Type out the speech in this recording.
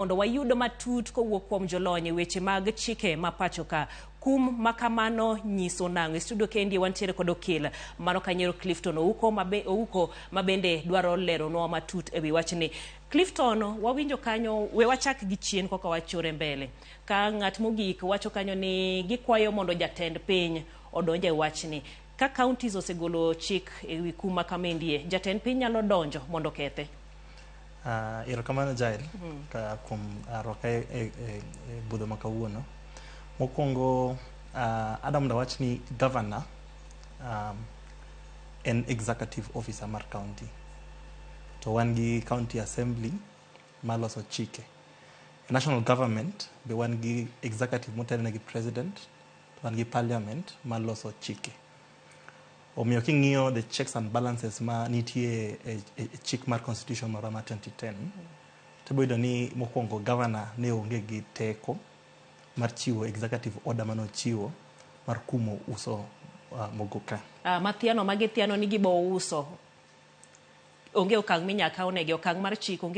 Mondo wayud matut kowuok kuom jolony e weche mag chike ma pacho ka. Kum ma kamano nyiso nang'o? E studio kendi wantiere kod okil mano Kanyero Clifton Ouko mabe, Ouko ma bende dwaro leronwa matut e wi wachni. Clifton, wawinjo kanyo, we wachak gi chien koka wachore mbele. Ka ng'at mogik wacho kanyo ni gikwayo mondo jatend piny odonj e wachni. Ka counties osegolo chik e wi kum ma kamendie, jatend piny nyalo donjo mondo okethe. Erokamano Jael ka kuom rwaka e budho ma kawuono. Mokwongo adwa mondo awach ni governor en executive officer mar county. To wan gi county assembly maloso chike. E national government be wan gi executive motelne gi president, to wan gi parliament maloso chike. Omiyo king'iyo the checks and balances ma nitie e chik mar constitution marwa mar 2010, tibiro yudo ni mokwongo governor ne onge gi teko mar chiwo executive order manochiwo mar kumo uso mogoka. Mathiano magithiano ni gibo uso. Onge okang' minya kaw negi, okang' mar chik onge.